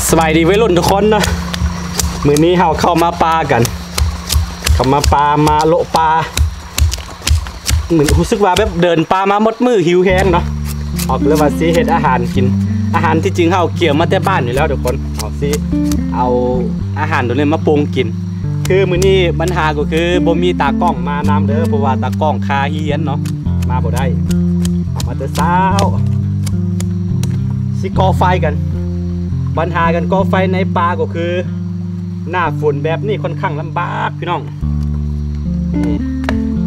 ສະບາຍດີໄວລຸ້ນທຸກຄົນເນາະ, ມື້ນີ້ເຮົາເຂົ້າມາປ່າກັນ, ເຂົ້າມາປ່າ ມາເລາະປ່າ. ເໝືອນຮູ້ສຶກວ່າແບບເດີນປ່າມາໝົດມື້ ຫິວແຮງເນາະ. ເຮົາກໍເລີຍວ່າຊິເຮັດອາຫານກິນ. ອາຫານທີ່ຈິງເຮົາກຽມມາແຕ່ບ້ານຢູ່ແລ້ວທຸກຄົນ. ເຮົາຊິເອົາອາຫານໂຕນີ້ມາປຸງກິນ. ຄືມື້ນີ້ບັນຫາກໍຄືບໍ່ມີຕາກ້ອງມານຳເດີ, ເພາະວ່າຕາກ້ອງຄາຮຽນເນາະ, ມາບໍ່ໄດ້. ເຮົາມາແຕ່ເຊົ້າ ຊິກໍ່ໄຟກັນ. ບັນຫາການກໍ່ໄຟໃນປ່າກໍຄື ໜ້າຝົນແບບນີ້ຄ່ອນຂ້າງລຳບາກພີ່ນ້ອງ.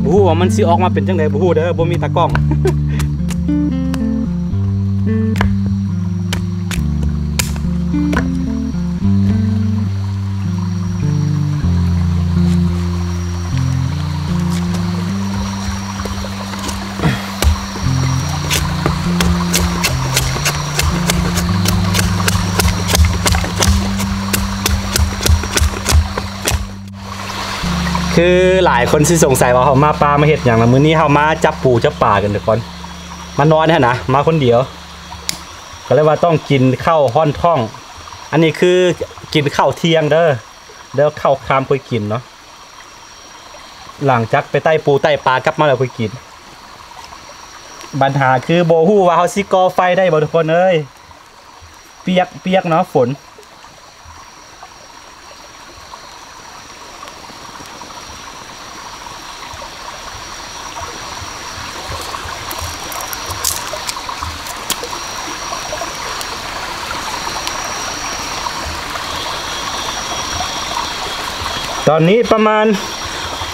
ບໍ່ຮູ້ວ່າມັນຊິອອກມາເປັນຈັ່ງໃດ ບໍ່ຮູ້ເດີ, ບໍ່ມີຕາກ້ອງ. ຄືຫຼາຍຄົນຊິສົງໄສວ່າເຮົາມາປ່າມາເຮັດຫຍັງນະ. ມື້ນີ້ເຮົາມາຈັບປູຈັບປາກັນທຸກຄົນ, ມານອນຫັ້ນນະ, ມາຄົນດຽວ ກໍເລີຍວ່າຕ້ອງກິນເຂົ້າຮ້ອນທ້ອງ. ອັນນີ້ຄືກິນເຂົ້າທ່ຽງເດີ, ແລ້ວເຂົ້າຄ່ຳຄ່ອຍກິນເນາະ, ຫຼັງຈາກໄປໄຕ່ປູໄຕ່ປາກັບມາແລ້ວຄ່ອຍກິນ. ບັນຫາຄືບໍ່ຮູ້ວ່າເຮົາຊິກໍ່ໄຟໄດ້ບໍ່ທຸກຄົນເອີຍ. ປຽກ ປຽກເນາະ ຝົນ. ຕອນນີ້ປະມານ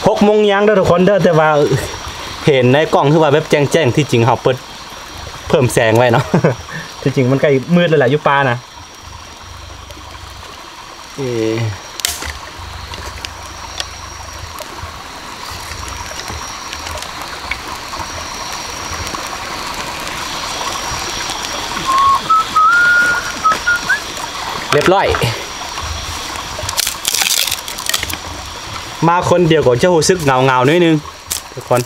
ຫົກໂມງຍ່າງເດີທຸກຄົນເດີ, ແຕ່ວ່າເຫັນໃນກ້ອງຄືວ່າແບບແຈ້ງໆ, ທີ່ຈິງເຮົາເປີດ ເພີ່ມແສງໄວ້ເນາະ. ທີ່ຈິງມັນໃກ້ມືດແລ້ວແຫຼະ ຢູ່ປ່ານະ. ເອີ ຮຽບຮ້ອຍ. ມາຄົນດຽວກໍຈະຮູ້ສຶກເຫງົາໆໜ້ອຍໜຶ່ງ ທຸກຄົນ.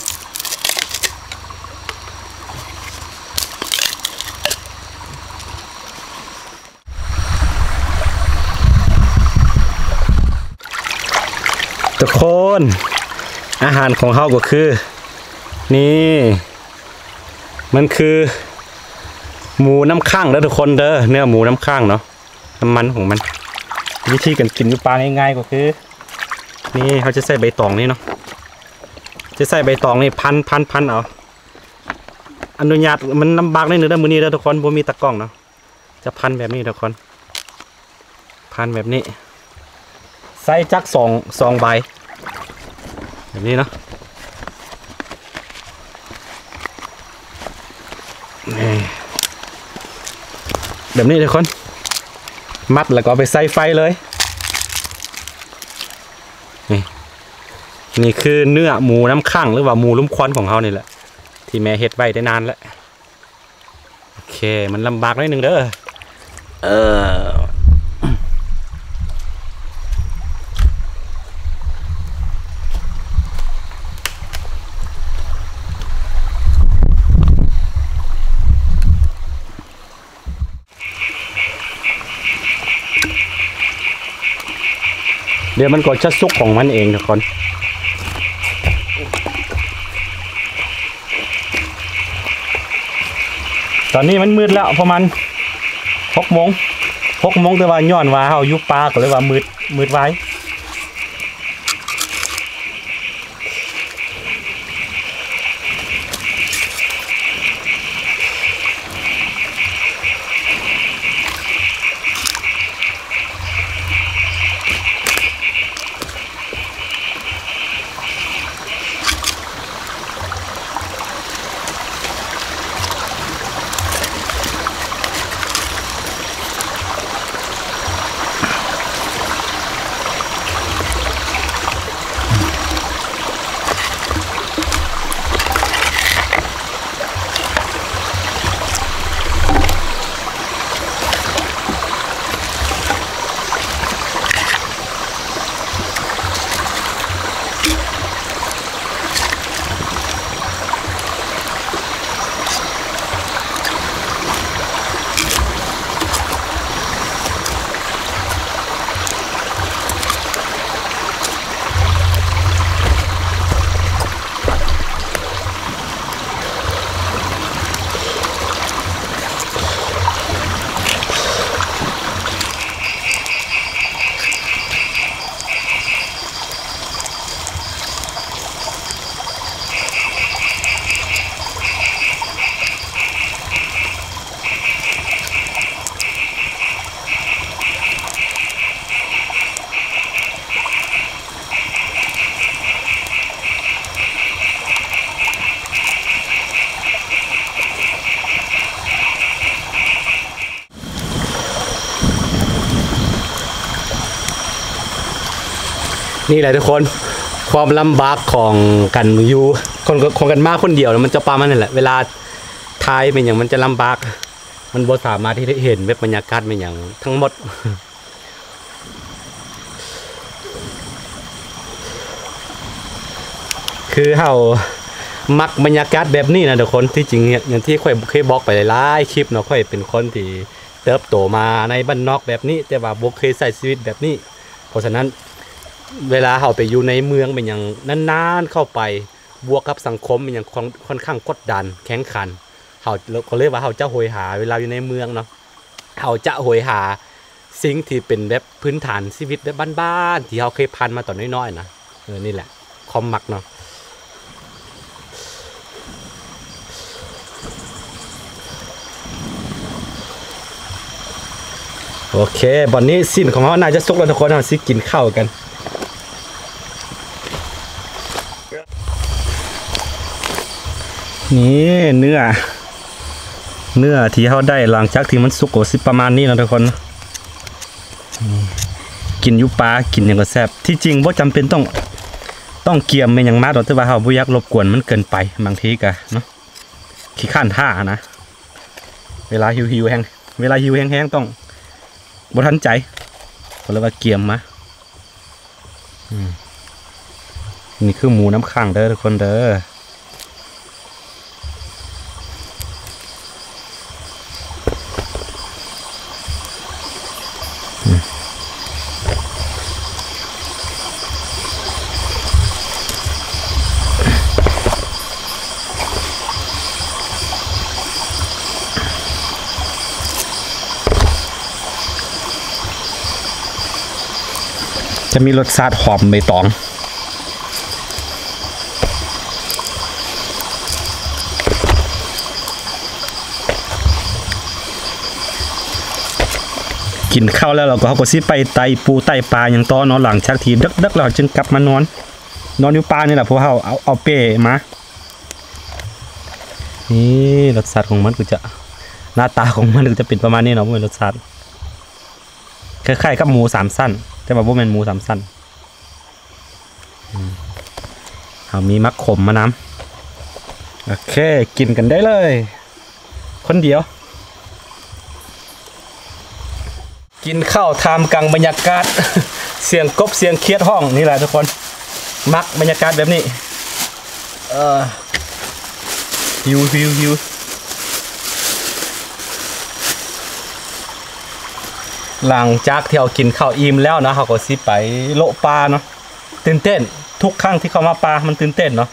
ທຸກຄົນ ອາຫານຂອງເຮົາກໍຄື ນີ້ ມັນຄືໝູນ້ຳຄ້າງເດີທຸກຄົນເດີ, ເນື້ອໝູນ້ຳຄ້າງເນາະ, ນ້ຳມັນຂອງມັນ. ວິທີການກິນຢູ່ປ່າງ່າຍໆກໍຄື ນີ້ ເຮົາຈະໃສ່ໃບຕອງນີ້ເນາະ, ຈະໃສ່ໃບຕອງນີ້ພັນໆໆເອົາ. ອະນຸຍາດ ມັນລຳບາກໜ້ອຍໜຶ່ງເດີ ມື້ນີ້ເດີທຸກຄົນ, ບໍ່ມີຕາກ້ອງເນາະ. ຈະພັນແບບນີ້ທຸກຄົນ, ພັນແບບນີ້ ໃສ່ຈັກສອງ ສອງໃບ ແບບນີ້ເນາະ. ນີ້ ແບບນີ້ທຸກຄົນ, ມັດແລ້ວກໍເອົາໄປໃສ່ໄຟເລີຍ. ນີ້ ນີ້ຄືເນື້ອໝູນ້ຳຄ້າງ ຫຼືວ່າໝູລົມຄວັນຂອງເຮົານີ້ແຫຼະ ທີ່ແມ່ເຮັດໄວ້ໄດ້ນານແລ້ວ. ໂອເຄ ມັນລຳບາກໜ້ອຍໜຶ່ງເດີ. ເອີ ດຽວມັນກໍຈະສຸກຂອງມັນເອງທຸກຄົນ. ຕອນນີ້ມັນມືດແລ້ວ ປະມານຫົກໂມງ ຫົກໂມງ, ແຕ່ວ່າຍ້ອນວ່າເຮົາຢູ່ປ່າ ກໍເລີຍວ່າມືດ ມືດໄວ. ນີ້ແຫຼະທຸກຄົນ ຄວາມລຳບາກຂອງການຢູ່ ຂອງ ຂອງການມາຄົນດຽວນະ ມັນຈະປະມານນັ້ນແຫຼະ ເວລາຖ່າຍແມ່ນຫຍັງມັນຈະລຳບາກ ມັນບໍ່ສາມາດທີ່ຈະເຫັນແບບບັນຍາກາດແມ່ນຫຍັງທັງໝົດ. ຄືເຮົາມັກບັນຍາກາດແບບນີ້ນະທຸກຄົນ ທີ່ຈິງ ຢ່າງທີ່ຂ້ອຍເຄີຍບອກໄປຫຼາຍໆຄລິບເນາະ ຂ້ອຍເປັນຄົນທີ່ເຕີບໂຕມາໃນບ້ານນອກແບບນີ້ ແຕ່ວ່າບໍ່ເຄີຍໃຊ້ຊີວິດແບບນີ້ ເພາະສະນັ້ນ ເວລາເຮົາໄປຢູ່ໃນເມືອງແມ່ນຫຍັງ ນານໆເຂົ້າໄປ ບວກກັບສັງຄົມແມ່ນຫຍັງ ຂ້ອນ ຂ້ອນຂ້າງກົດດັນ ແຂ່ງຂັນ ເຮົາກໍເລີຍວ່າເຮົາຈະໂຫຍຫາ ເວລາຢູ່ໃນເມືອງເນາະ ເຮົາຈະໂຫຍຫາສິ່ງທີ່ເປັນແບບພື້ນຖານຊີວິດແບບບ້ານໆ ທີ່ເຮົາເຄີຍຜ່ານມາຕອນນ້ອຍໆນະ. ເອີ ນີ້ແຫຼະຄວາມມັກເນາະ. ໂອເຄ ບັດນີ້ຊີ້ນຂອງເຮົາໜ້າຈະສຸກແລ້ວທຸກຄົນ ເຮົາຊິກິນເຂົ້າກັນ. ນີ້ເນື້ອ ເນື້ອທີ່ເຮົາໄດ້ຫຼັງຈາກທີ່ມັນສຸກກໍຊິປະມານນີ້ເນາະທຸກຄົນ. ກິນຢູ່ປ່າ ກິນຫຍັງກໍແຊບ ທີ່ຈິງບໍ່ຈຳເປັນຕ້ອງ ຕ້ອງກຽມແມ່ນຫຍັງມາດອກ ແຕ່ວ່າເຮົາບໍ່ຢາກລົບກວນມັນເກີນໄປ ບາງທີກະເນາະ ຂີ້ຄ້ານຖ້ານະ ເວລາຫິວໆແຮງ ເວລາຫິວແຮງໆຕ້ອງ ບໍ່ທັນໃຈ ກໍເລີຍວ່າກຽມມາ. ອືມ ນີ້ຄືໝູນ້ຳຂັງເດີທຸກຄົນເດີ. ຈະມີລົດຊາດຫອມໃບຕອງ. ກິນເຂົ້າແລ້ວ ເຮົາກໍ ເຮົາກໍຊິໄປໄຕ່ປູໄຕ່ປາຫຍັງຕໍ່ເນາະ ຫຼັງຈາກທີ່ເດິກໆແລ້ວ ເຮົາຈຶ່ງກັບມານອນ ນອນຢູ່ປ່ານີ້ແຫຼະ ເພາະເຮົາເອົາ ເອົາເປ້ມາ. ນີ້ລົດຊາດຂອງມັນກໍຈະ ໜ້າຕາຂອງມັນກໍຈະເປັນປະມານນີ້ເນາະ ບໍ່ແມ່ນລົດຊາດ ຄ້າຍໆກັບໝູສາມຊັ້ນ ແຕ່ວ່າບໍ່ແມ່ນໝູສາມຊັ້ນ. ອືມ ເຮົາມີໝາກຂົມມານຳ. ໂອເຄ ກິນກັນໄດ້ເລີຍ ຄົນດຽວ. ກິນເຂົ້າທ່າມກາງບັນຍາກາດ ສຽງກົບ ສຽງຂຽດຮ້ອງ ນີ້ແຫຼະທຸກຄົນ ມັກບັນຍາກາດແບບນີ້. ເອີ ຫິວ ຫິວ ຫິວ. ຫຼັງຈາກທີ່ເຮົາກິນເຂົ້າອີ່ມແລ້ວເນາະ ເຮົາກໍຊິໄປເລາະປ່າເນາະ. ຕື່ນເຕັ້ນ ທຸກຄັ້ງທີ່ເຂົ້າມາປ່າມັນຕື່ນເຕັ້ນເນາະ.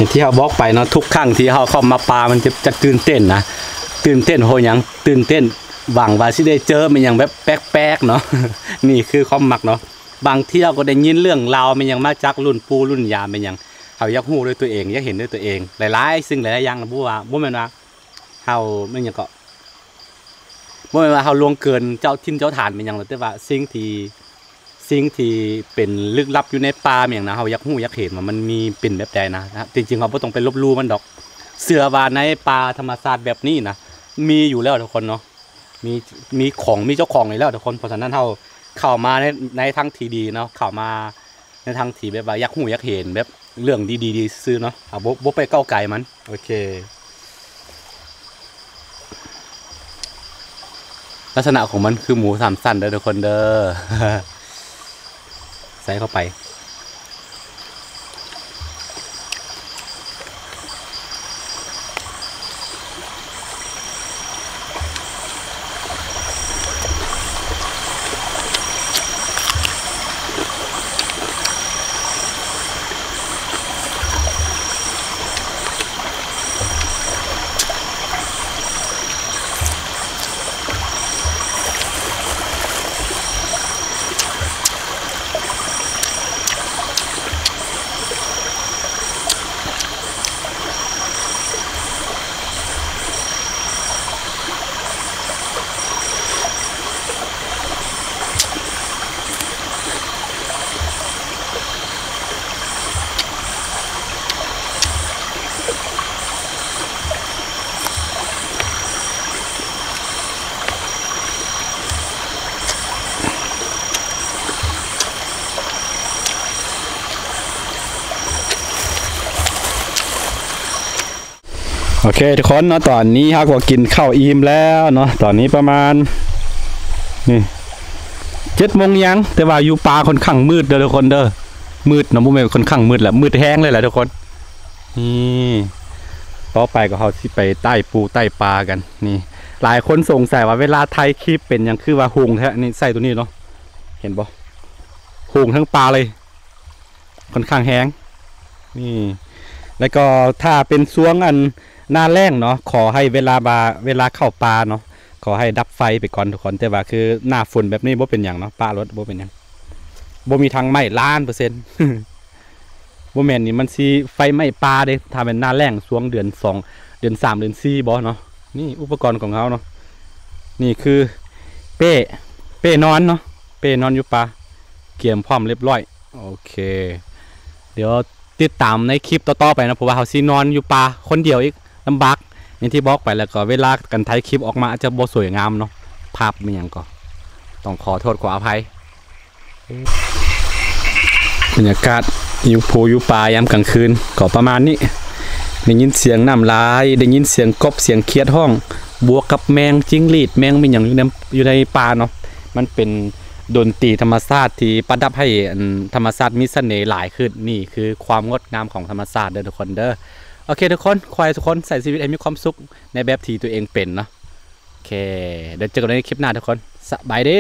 ຢ່າງທີ່ເຮົາບອກໄປເນາະ ທຸກຄັ້ງທີ່ເຮົາເຂົ້າມາປ່າ ມັນຈະ ຈະຕື່ນເຕັ້ນນະ ຕື່ນເຕັ້ນເພາະຫຍັງ? ຕື່ນເຕັ້ນຫວັງວ່າຊິໄດ້ເຈີແມ່ນຫຍັງແບບແປກໆເນາະ. ນີ້ຄືຄວາມມັກເນາະ. ບາງເທື່ອກໍໄດ້ຍິນເລື່ອງລາວແມ່ນຫຍັງມາຈາກລຸ້ນປູ່ລຸ້ນຍ່າແມ່ນຫຍັງ ເຮົາຢາກຮູ້ດ້ວຍຕົວເອງ ຢາກເຫັນດ້ວຍຕົວເອງ ຫຼາຍໆສິ່ງຫຼາຍໆຢ່າງ ບໍ່ວ່າ ບໍ່ແມ່ນວ່າເຮົາແມ່ນຫຍັງເກາະ ບໍ່ແມ່ນວ່າເຮົາລ່ວງເກີນເຈົ້າຖິ່ນເຈົ້າຖານແມ່ນຫຍັງ ແຕ່ວ່າສິ່ງທີ່ ສິ່ງທີ່ເປັນລຶກລັບຢູ່ໃນປ່າແມ່ນຫຍັງນະ ເຮົາຢາກຮູ້ຢາກເຫັນວ່າມັນມີເປັນແບບໃດນະ. ຈິງໆ ເຮົາບໍ່ຕ້ອງໄປລົບຫຼູ່ມັນດອກ ເຊື່ອວ່າໃນປ່າທຳມະຊາດແບບນີ້ນະ ມີຢູ່ແລ້ວທຸກຄົນເນາະ. ມີ ມີຂອງ ມີເຈົ້າຂອງຢູ່ແລ້ວທຸກຄົນ. ເພາະສະນັ້ນເຮົາເຂົ້າມາໃນ ໃນທາງທີ່ດີເນາະ ເຂົ້າມາໃນທາງທີ່ແບບວ່າຢາກຮູ້ຢາກເຫັນແບບເລື່ອງດີໆຊື່ໆເນາະ ເຮົາບໍ່ ບໍ່ໄປກ້າວໄກ່ມັນ. ໂອເຄ ລັກສະນະຂອງມັນຄືໝູສາມຊັ້ນເດີທຸກຄົນເດີ. ໃສ່ເຂົ້າໄປ. ໂອເຄທຸກຄົນເນາະ ຕອນນີ້ເຮົາກໍກິນເຂົ້າອີ່ມແລ້ວເນາະ ຕອນນີ້ປະມານ ນີ້ ເຈັດໂມງຍັງ ແຕ່ວ່າຢູ່ປ່າຂ້ອນຂ້າງມືດເດີທຸກຄົນເດີ ມືດເນາະ ບໍ່ແມ່ນຂ້ອນຂ້າງມືດແຫຼະ ມືດແຮງເລີຍແຫຼະທຸກຄົນ. ນີ້ຕໍ່ໄປກໍເຮົາຊິໄປໃຕ້ປູໃຕ້ປາກັນ. ນີ້ຫຼາຍຄົນສົງໄສວ່າເວລາຖ່າຍຄລິບເປັນຫຍັງຄືວ່າໂຮງແທ້ ນີ້ໃສ່ໂຕນີ້ເນາະ ເຫັນບໍ່ ໂຮງທັງປ່າເລີຍ ຂ້ອນຂ້າງແຮງ. ນີ້ ແລ້ວກໍຖ້າເປັນຊ່ວງອັນໜ້າແລ້ງເນາະ ຂໍໃຫ້ເວລາວ່າ ເວລາເຂົ້າປ່າເນາະ ຂໍໃຫ້ດັບໄຟໄປກ່ອນທຸກຄົນ ແຕ່ວ່າຄືໜ້າຝົນແບບນີ້ບໍ່ເປັນຫຍັງເນາະ ປະໂລດ ບໍ່ເປັນຫຍັງ ບໍ່ມີທາງໄໝ້ລ້ານເປີເຊັນ. ບໍ່ແມ່ນນີ້ມັນຊິໄຟໄໝ້ປ່າເດ້ ຖ້າແມ່ນໜ້າແລ້ງຊ່ວງເດືອນສອງ ເດືອນສາມ ເດືອນສີ່ບໍເນາະ. ນີ້ອຸປະກອນຂອງເຮົາເນາະ ນີ້ຄືເປ້ ເປ້ນອນເນາະ ເປ້ນອນຢູ່ປ່າ ກຽມພ້ອມລຽບລ້ອຍ. ໂອເຄ ດຽວຕິດຕາມໃນຄລິບຕໍ່ໆໄປເນາະ ເພາະວ່າເຮົາຊິນອນຢູ່ປ່າຄົນດຽວອີກ ລຳບາກ ຢ່າງທີ່ບອກໄປ ແລ້ວກໍເວລາການຖ່າຍຄລິບອອກມາອາດຈະບໍ່ສວຍງາມເນາະ ພາບມີຫຍັງກໍຕ້ອງຂໍໂທດຂໍອະໄພ. ບັນຍາກາດຢູ່ພູຢູ່ປ່າຍາມກາງຄືນກໍປະມານນີ້ ໄດ້ຍິນສຽງນ້ຳໄຫຼ ໄດ້ຍິນສຽງກົບ ສຽງຂຽດຮ້ອງ ບວກກັບແມງຈິ້ງຫຼີດ ແມງມີຫຍັງຢູ່ໃນ ຢູ່ໃນປ່າເນາະ. ມັນເປັນດົນຕີທຳມະຊາດທີ່ປະດັບໃຫ້ອັນທຳມະຊາດມີສະເໜ່ຫຼາຍຂຶ້ນ. ນີ້ຄືຄວາມງົດງາມຂອງທຳມະຊາດເດີທຸກຄົນເດີ. ໂອເຄທຸກຄົນ ຂໍໃຫ້ທຸກຄົນໃຊ້ຊີວິດໃຫ້ມີຄວາມສຸກໃນແບບທີ່ຕົວເອງເປັນເນາະ. ໂອເຄ ດຽວເຈີກັນໃນຄລິບໜ້າທຸກຄົນ ສະບາຍດີ.